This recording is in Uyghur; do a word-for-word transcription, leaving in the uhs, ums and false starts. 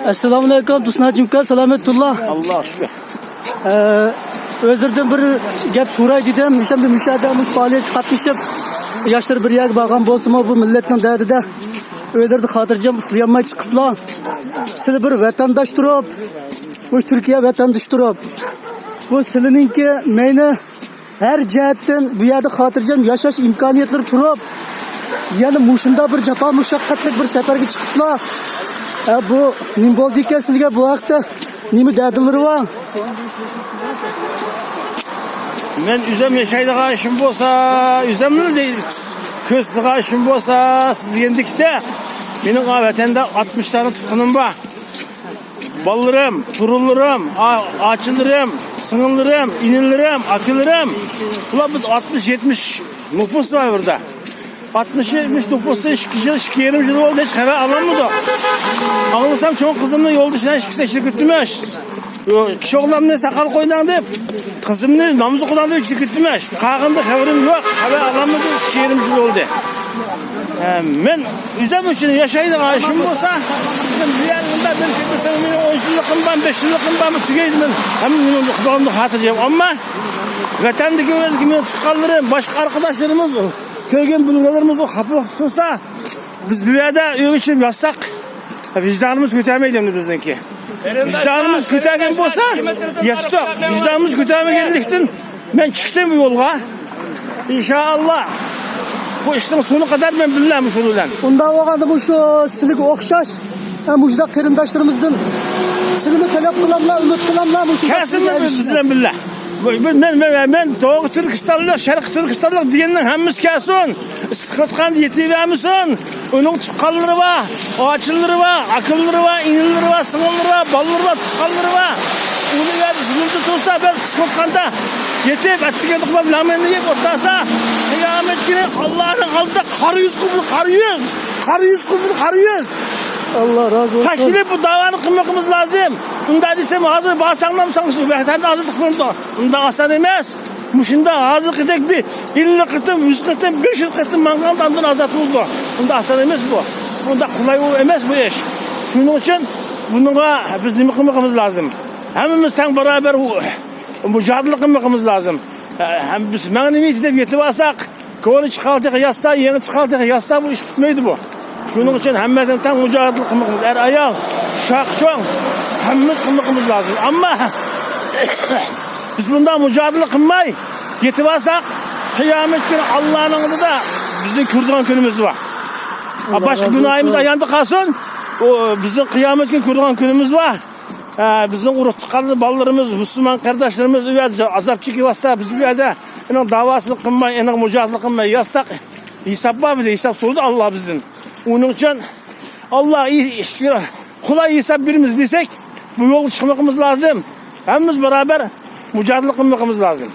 ئەسسالامۇئەلەيكۇم، دوستلار، جىمكان، سالامەتۇللا. ئاللا شۈكۈر. ئە، ئۆزلىرىدىن بىر گەپ سوراي دېدىم. مۇشۇ مۇشۇ يەردە مۇشۇ پائالىيەتكە قاتنىشىپ، ياشلار بىر يەرگە بارغان بولسىمۇ، بۇ مىللەتنىڭ دەردىدە ئۆزلىرىدە خاتىرجەم ئۇخلىيالماي چىقىپلا. سىلەر بىر ۋەتەنداش تۇرۇپ، بۇ تۈركىيە ۋەتەندىشى تۇرۇپ، بۇ سىلىنىڭكى مەينى ھەر جەھەتتىن بۇ يەردە خاتىرجەم ياشاش ئىمكانىيەتلىرى تۇرۇپ، يەنە مۇشۇنداق بىر جاپا مۇشەققەتلىك بىر سەپەرگە چىقىپلا، ئە، بۇ نېمە بولدىكەن سىلىگە؟ بۇ ھەقتە نېمە دەردىلىرى بار؟ مەن ئۆزۈم ياشايدىغان ئىشىم بولسا، ئۆزۈمنى دەي-، كۆرسىتىدىغان ئىشىم بولسا، سىز دېگەندەكتە، مېنىڭ ۋەتەندە ئاتمىش دانە تۇغقىنىم بار. بالىلىرىم، تۇرۇنلىرىم، ئا-، ئاچىلىرىم، سىڭىللىرىم، ئىنىلىرىم، ئاكىلىرىم. بۇلار بىز ئاتمىش، يەتمىش نوپۇس بار بۇ يەردە. ئاتمىش، يەتمىش نوپۇستا ئىككى يىل، ئىككى يېرىم يىل بولدى، ھېچ خەۋەر ئالالمىدۇق. ئاڭلىسام، چوڭ قىزىمنى يولدىشىنىڭ ئىككىسى ئىچىدە كۈتتۈمەش. كىشى ئوغلۇمنى ساقال قويدۇڭ دەپ، قىزىمنى نامىزى قىلدۇڭ دەپ ئىچىدە كۈتتۈمەش. قالغىنىدا خەۋىرىم يوق، خەۋەر ئالالمىدىم، ئىككى يېرىم يىل بولدى. ئە، مەن ئۆزۈم ئۈچۈن ياشايدىغان ئىشىم بولسا، مەن بۇ يەردە بىر كېلىپ مېنىڭ ئون يىللىقىم بار، بەش يىللىقىم بار، تۈگەيدىمەن. ھەممە نېمە خۇدامنى خاتىرجەم. ئەمما ۋەتەندىكى ئۆزۈمنىڭ تۇغقانلىرىم، باشقا ئارقىداشلىرىمىز، كۆرگەن بىلگەنلىرىمىز خاپا تۇرسا، بىز بۇ يەردە ئۆيگە چىقىپ ياتساق، ۋىجدانىمىز كۆتەرمەيدۇ ئەمدى بىزنىڭكى. ۋىجدانىمىز كۆتەرگەن بولسا، ياتتۇق. ۋىجدانىمىز كۆتەرمىگەنلىكتىن، مەن چىقتىم بۇ يولغا. ئىنشائاللا، بۇ ئىشنىڭ سونى قەدەر مەن بىللە مۇشۇ بىلەن. ئۇنداق بولغاندا، مۇشۇ سىلىگە ئوخشاش، ھە، مۇشۇنداق قېرىنداشلىرىمىزدىن سىلىنى تەلەپ قىلاملا، ئۈمىد قىلاملا، مۇشۇ كەلسىنمۇ بىز بىلەن بىللە. بۇ، بۇ، مەن، مەن، مەن، مەن دوغۇ تۈركىستانلىق، شەرقىي تۈركىستانلىق دېگەننىڭ ھەممىسى كەلسۇن. ئىسسىقلاتقان يېتىۋەرمىسۇن. ئۇنىڭ تۇغقانلىرى بار، ئاچىلىرى بار، ئاكىلىرى بار، ئىنىلىرى بار، سىڭىللىرى بار، بالىلىرى بار، تۇغقانلىرى بار. ئۇنى يەر زۇلۇمدا تۇرسا، بەس قوتقاندا يېتىپ، ئەتىگەن ئۇخلاپ، لەڭمەننى يەپ ئولتۇرسا، قىيامەت كۈنى ئاللانىڭ ئالدىدا قارا يۈز قىلىپ، قارا يۈز، قارا يۈز قىلىپ، قارا يۈز. ئاللا رازى بولسۇن. تەكلىپ بۇ داۋانى قىلمىقىمىز لازىم. ئۇنداق دېسەم، ھازىر بارساڭلام ساڭا شۇ ۋەتەندىن ئازاد قىلىنىدۇ. ئۇنداق ئاسان ئەمەس. مۇشۇنداق ھازىرقىدەك بىر ئەللىك قېتىم، يۈز قېتىم، بەش يۈز قېتىم ماڭغاندا ئاندىن ئازاد بولىدۇ. ئۇنداق ئاسان ئەمەس بۇ. ئۇنداق قولاي ئەمەس بۇ ئىش. شۇنىڭ ئۈچۈن بۇنىڭغا بىز نېمە قىلمىقىمىز لازىم؟ ھەممىمىز تەڭ باراۋەر ئۇ-، مۇجادىلە قىلمىقىمىز لازىم. ھەم بىز ماڭا نېمە دەپ يېتىۋالساق، كونا چىققان تېخى ياتسا، يېڭى چىققان تېخى ياتسا، بۇ ئىش پۈتمەيدۇ بۇ. شۇنىڭ ئۈچۈن ھەممىدىن تەڭ مۇجادىلە قىلمىقىمىز، ئەر-ئايال، ئۇششاق-چوڭ، ھەممىمىز قىلمىقىمىز لازىم. ئەمما بىز بۇنداق مۇجادىلە قىلماي يېتىۋالساق، قىيامەت كۈنى ئاللانىڭ ئالدىدا بىزنىڭ كۆرىدىغان كۈنىمىز بار. باشقا گۇناھىمىز ئاياندا قالسۇن، ئۇ بىزنىڭ قىيامەت كۈنى كۆرىدىغان كۈنىمىز بار. ئە، بىزنىڭ ئۇرۇق تۇغقانلىرىمىز، بالىلىرىمىز، مۇسۇلمان قەرداشلىرىمىز ئۇ يەردە ئازاب چېكىۋاتسا، بىز بۇ يەردە ئېنىق داۋاسىنى قىلماي، ئېنىق مۇجادىلە قىلماي ياتساق، ھېساب بار بىزدە، ھېساب سورىدى ئاللا بىزدىن. ئۇنىڭ ئۈچۈن ئاللا ئى-، ئىشقا قولاي ھېساب بېرىمىز دېسەك، بۇ يولغا چىقمىقىمىز لازىم. ھەممىمىز باراۋەر مۇجادىلە قىلمىقىمىز لازىم.